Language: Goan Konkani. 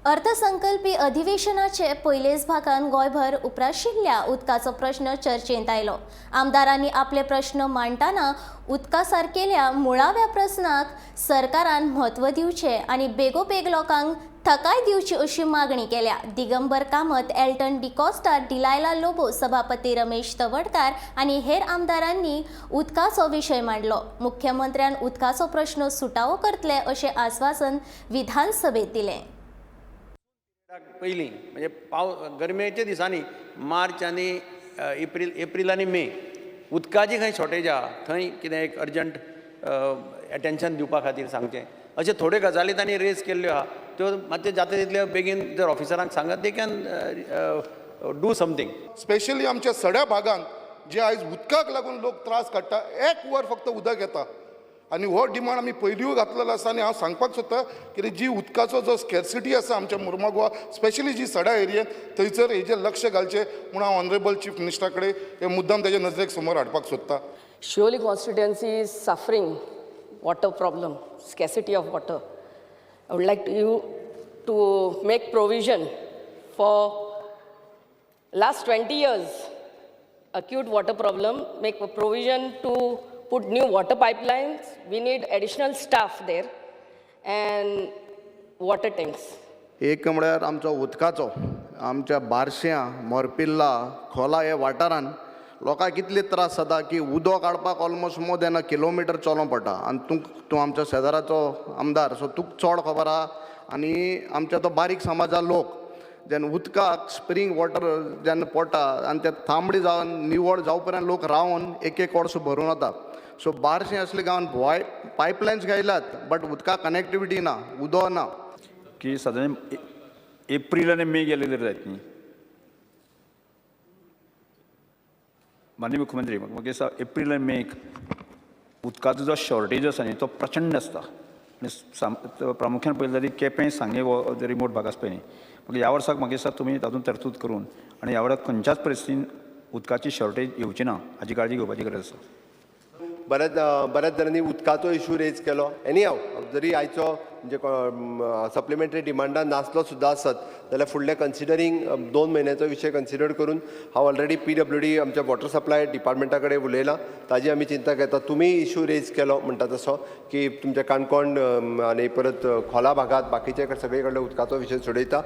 अर्थसंकल्पी अधिवेशनाचे पयलेच भागान गोंयभर उप्राशिल्ल्या उदकाचो प्रश्न चर्चेंत आयलो. आमदारांनी आपले प्रश्न मांडटना उदका सारकेल्या मुळाव्या प्रस्नाक सरकारान म्हत्व दिवचें आनी बेगोबेग लोकांक थकाय दिवची अशी मागणी केल्या. दिगंबर कामत, एल्टन डिकॉस्टा, डिलायला लोबो, सभापती रमेश तवडकार आनी हेर आमदारांनी उदकाचो विशय मांडलो. मुख्यमंत्र्यान उदकाचो प्रश्न सुटावो करतले अशें आस्वासन विधानसभेत दिलें. पयलीं म्हणजे पाव गरमेच्या दिसांनी मार्च आनी एप्रील, एप्रील आनी मे उदकाची खंय शॉर्टेज आहा थंय कितें एक अर्जंट एटेंशन दिवपा खातीर सांगचें. अशे थोड्यो गजाली तांणी रेज केल्ल्यो आहा, त्यो मातशें जाता तितले बेगीन जर ऑफिसरांक सांगत, they can do something. Specially आमच्या सड्या भागांत जे आयज उदकाक लागून लोक त्रास काडटा, एक वर फक्त उदक येता आनी हो डिमांड आमी पयलींय घातलेलो आसा. आनी हांव सांगपाक सोदता की जी उदकाचो जो स्कॅर्सिटी आसा आमच्या मुर्मागोवा, स्पेशली जी सडा एरियेंत, थंयसर हेजेर लक्ष घालचें म्हूण हांव ऑनरेबल चीफ मिनिस्टरा कडेन हे मुद्दाम तेजे नजरेक समोर हाडपाक सोदता. Siolim constituency is suffering water problem, scarcity of water. I would like to you to make provision for last 20 years, acute water problem, make a provision to put new water pipelines. We need additional staff there and water tanks. एक म्हळ्यार आमचो उदकाचो, आमच्या बारश्यां, मोरपिल्ला, खोला हे वाठारान लोकांक कितले त्रास जाता की उदक काडपाक almost more than a kilometre चलोवंक पडटा. आनी तूं आमच्या शेजाराचो आमदार, सो तुका चड खबर आहा. आनी आमच्या तो बारीक समाजा लोक जेन्ना उदकाक स्प्रींग वॉटर जेन्ना पडटा आनी ते तांबडे जावन निवळ जावं पर्यंत लोक रावन एक एक वर्स भरून वता. सो बारशें असल्या गांवान वाय पायपलायन्स घायल्यात, बट उदकाक कनेक्टिविटी ना, उदक ना. की सादारण एप्रील आनी मे गेले जर जायत न्ही, माननीय मुख्यमंत्री, म्हाका दिसता एप्रील आनी मेक उदकाचो जो शॉर्टेज आसा न्ही तो प्रचंड आसता. आनी प्रामुख्यान पळयलें जाल्यार केपें, सांगें हो रिमोट भाग आसा पळय न्ही, म्हाका ह्या वर्साक म्हाका दिसता तुमी तातूंत तरतूद करून आनी ह्या वर्साक खंयच्याच परिस्थितीन उदकाची शॉर्टेज येवची ना हाची काळजी घेवपाची गरज आसा. बऱ्याच जाणांनी उदकाचो इशू रेज केलो. एनी हाव, जरी आयचो म्हणजे सप्लिमेंटरी डिमांडान नासलो सुद्दां आसत जाल्यार फुडले कन्सिडरींग 2 म्हयन्याचो विशय कन्सिडर करून हांव ऑलरेडी PWD आमच्या वॉटर सप्लाय डिपार्टमेंटा कडेन उलयलां, ताजी आमी चिंता घेता. तुमी इशू रेज केलो म्हणटा तसो की तुमच्या काणकोण आनी परत खोला भागांत बाकीचे सगळे कडले उदकाचो विशय सोडयता.